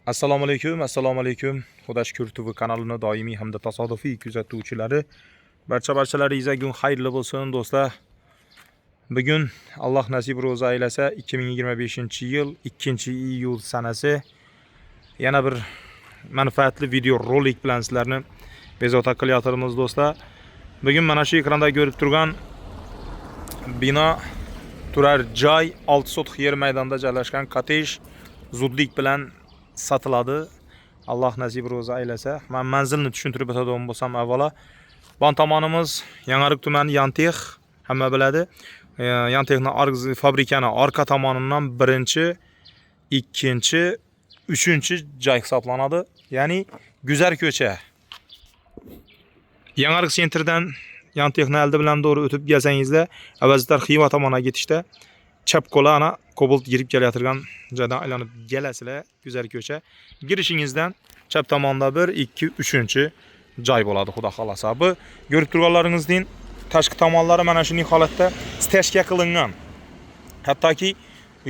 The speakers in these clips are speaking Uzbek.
Assalomu alaykum, assalomu alaykum. Xudo shukur TV kanalini doimiy hamda tasodifiy kuzatuvchilari. Barcha barchalaringizga kun xayrli bo'lsin, do'stlar. Bugun Alloh nasib ro'za aylasa 2025-yil 2-iyul sanasi yana bir manfaatli video rolik bilan sizlarni bezovta qilyapmiz, do'stlar. Bugun mana shu ekranda ko'rib turgan bino turar joy 6 sotix yer maydonida joylashgan kottej zudlik bilan satiladi. Alloh nasib ro'za aylasa. Men manzilni tushuntirib o'tadigan bo'lsam avvalo bon tomonimiz Yangiariq tumani Yantex, hamma biladi. Yantexni fabrikani orqa tomonidan birinchi, ikkinchi, uchinchi joy hisoblanadi. Ya'ni Guzar ko'cha. Yangiariq sentrdan Yantexni oldi bilan to'g'ri o'tib kelsangizda, Avazlar Xiva tomonga ketishda chap qo'la ana Cobalt girib kelayotgan joydan aylanib kelasizlar, Guzar ko'cha. Girishingizdan chap tomonda 1, 2, 3 joy bo'ladi, xudo xohlasa. Bu ko'rib turganlaringizning tashqi tomonlari mana shunday holatda stashka qilingan. Hattoki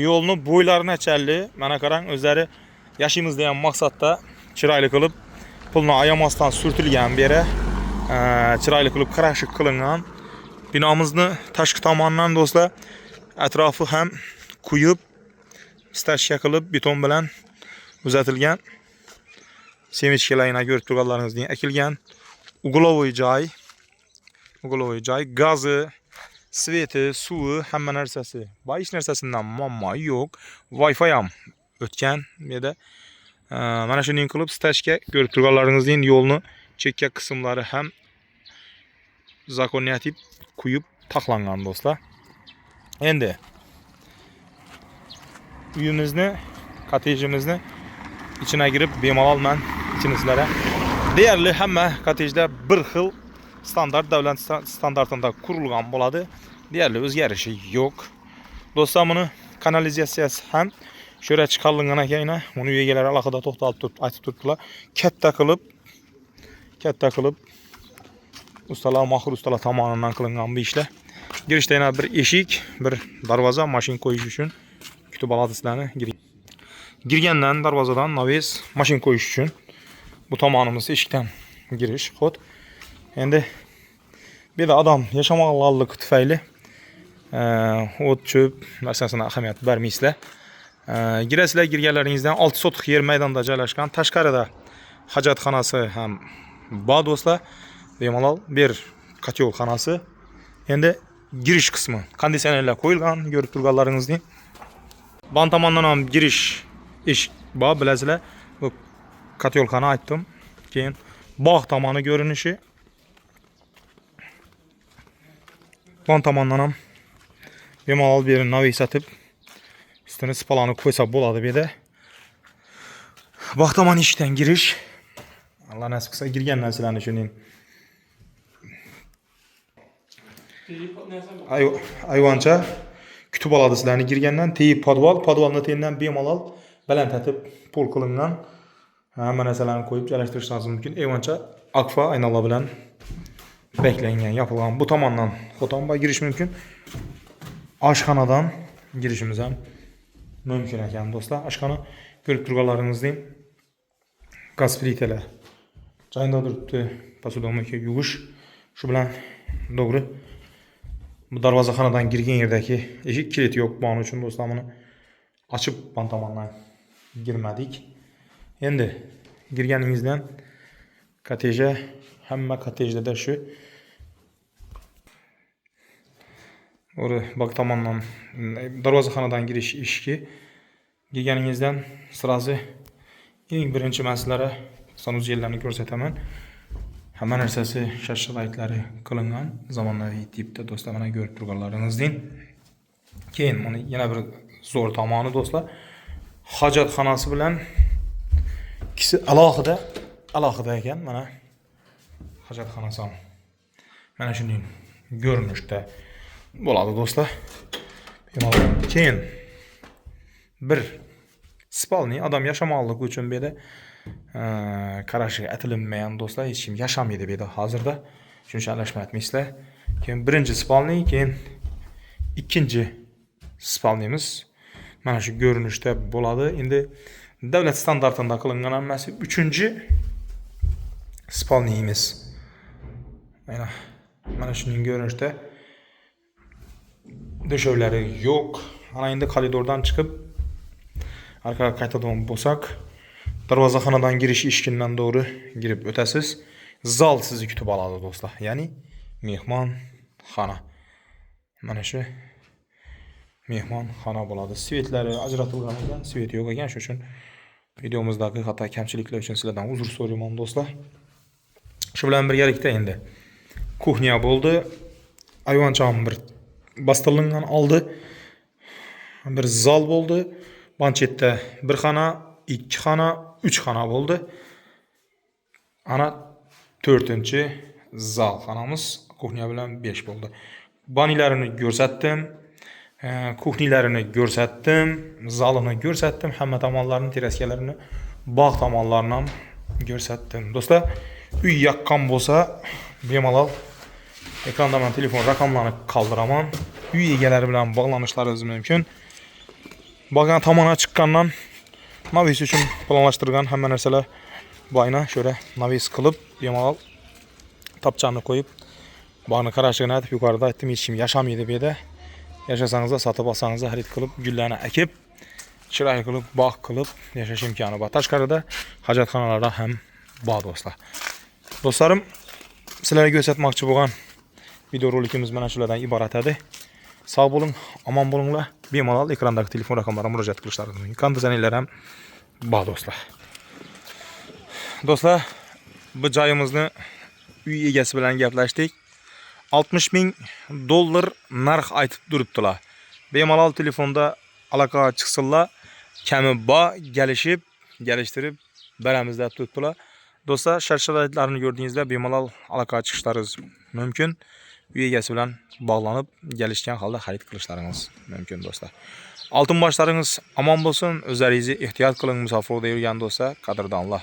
yo'lni bo'ylarini challi, mana qarang, o'zlari yashaymiz degan maqsadda chiroyli qilib pulni ayamasdan surtilgan beri, chiroyli qilib qarashib qilingan. Binomizni tashqi tomonidan do'stlar atrofi ham quyib stashka qilib beton bilan uzatilgan. Semechkalarni ko'rib turganlaringizning akilgan. Угловой joy, угловой joy, gazi, sveti, suvi, hamma narsasi. Bor, hech narsasidan muammo yo'q. Wi-Fi ham o'tgan bu yerda. Mana shunday qilib stashka ko'rib turganlaringizning yo'lni chekka qismlari ham zakoniyatib quyib taxlangan do'stlar. Endi uyimizni, kottejimizni ichine girib bemalol man ichini sizlarga deyarli hamma kottejlar bir xil standart davlat standartida qurilgan bo'ladi. Deyarli o'zgarishi yo'q. Do'stlar, buni kanalizatsiyasi ham shu yerga chiqarilgan ekan. Buni uy egalari alohida to'xtalib turib aytib turibdilar. Katta qilib ustalar, mohir ustalar tomonidan qilingan bu ishlar. Girishda yana bir eshik, bir darvoza, mashin qo'yish uchun kutib oladi sizlarni. Girgandan darvozadan навес, mashin qo'yish uchun bu tomonimiz eshikdan girish xod. Endi bu yerda odam yashamoqligi tufayli o't cho'p narsasini ahamiyat bermaysizlar. Girasizlar, girganlaringizdan 6 sotix yer maydonida joylashgan. Tashqarida hojatxonasi ham bor do'stlar. Bemalol bir kotel xonasi. Endi girish qismi konditsionerlar qo'yilgan ko'rib turganlaringizdek. Ban tomondan ham girish eshik bor, bilasizlar. Bu kotelxona aytdim. Keyin bog' tomoni ko'rinishi. Ban tomondan ham bemalol bu yerni naviy satib ustini spalani qo'ysa bo'ladi bu yerda. Bog' tomon eshikdan girish. Alloh nasib qilsa girgan narsalarni shuning ayvoncha kutib oladi sizlarni girgandan. Teyib podval, podvalni tenidan bemalol balandlatib pol qilingan. Hamma narsalarni qo'yib joylashtirishingiz mumkin. Ayvoncha akfa aynalar bilan beklangan, yopilgan. Bu tomondan xoton bor girish mumkin. Oshxonadan girishimiz ham mumkin ekan do'stlar. Oshxona ko'rib turganlaringizdek gaz plitalar joyida turibdi. Посудомойка yuvish shu bilan to'g'ri. Bu darvozaxonadan girgan yerdagi eshik kilit yo'q. Buning uchun do'stlar buni ochib ban tomondan girmadik. Endi girganingizdan kottejga hamma kottejlarda shu to'g'ri bog' tomondan darvozaxonadan girish eshigi girganingizdan сразу eng birinchi man sizlarga sanuzellarni ko'rsataman. Hamma narsasi shart sharoitlari qilingan zamonaviy tipda do'stlar, mana ko'rib turganlaringizdek. Keyin buni yana bir zo'r tomoni do'stlar, hojatxonasi bilan ikkisi alohida alohida ekan. Mana hojatxonasi ham mana shunday ko'rinishda bo'ladi do'stlar. Bemalol. Keyin bir spalniy odam yashamoqligi uchun bu yerda qarashi aytilinmagan do'stlar, hech kim yashamaydi bu yerda hozirda. Shuning uchun aralashma etmaysizlar. Keyin birinchi spalniy, keyin ikkinchi spalniymiz mana shu ko'rinishda bo'ladi. Endi Davlat standartida qilingan hammasi. Uchinchi спальный imiz. Mana shuning ko'rinishda to'shaklari yo'q. Ana endi koridordan chiqib orqaga qaytadigan bo'lsak, darvozaxonadan girish eshigidan to'g'ri kirib o'tasiz. Zal sizni kutib oladi, do'stlar. Ya'ni mehmonxona. Mana shu mehmonxona bo'ladi. Свет lari ajratilgan ekan, свет yo'q ekan, shuning uchun videomizdagi xato kamchiliklar uchun sizlardan uzr so'rayman, do'stlar. Shu bilan birgalikda endi кухня bo'ldi. Ayvoncham bir bostirilgan oldi. Bir zal bo'ldi. Banchetda bir xona, ikki xona, uch xona bo'ldi. Ana to'rtinchi zal xonamiz кухня bilan 5 bo'ldi. Баня larini ko'rsatdim. Кухня larini ko'rsatdim, zalini ko'rsatdim, hamma tomonlarini, terraskalarini, bog' tomonlarini ham ko'rsatdim. Do'stlar, uy yoqqan bo'lsa, bemalol ekranda man telefon raqamlarini qoldiraman. Uy egalari bilan bog'lanishlaringiz mumkin. Bog'gan tomona chiqqandan навес uchun planlashtirilgan hamma narsalar bayna şöyle навес qilib, bemalol tapchani qo'yib, bog'ni qarashig'ini aytib, yuqorida aytdim, hech kim yashamaydi bu yerda. Yashasangiz da, sotib olsangiz da, xarid qilib, gullarni ekib, chiroyli qilib, bog' qilib yashash imkoni bor. Tashqarida hojatxonalarda ham bor, do'stlar. Do'stlarim, sizlarga ko'rsatmoqchi bo'lgan video rolikimiz mana shulardan iborat edi. Sog' bo'ling, omon bo'linglar. Bemalol ekrandagi telefon raqamlariga murojaat qilishlaringiz mumkin. Konditsionerlar ham bor, do'stlar. Do'stlar, bu joyimizni uy egasi bilan gaplashdik. 60 ming dollar narx aytib turibdilar. Bemalol telefonda aloqaga chiqsinlar. Kami bor, kelishib, kelishtirib beramiz deb turibdilar. Do'stlar, shart sharoitlarni ko'rdingizlar, bemalol aloqaga chiqishlaringiz mumkin. Uy egasi bilan bog'lanib, kelishgan holda xarid qilishlaringiz mumkin, do'stlar. Oltin boshlaringiz omon bo'lsin, o'zlaringizni ehtiyot qiling musofirda yurgan do'stlar, qadrdonlar.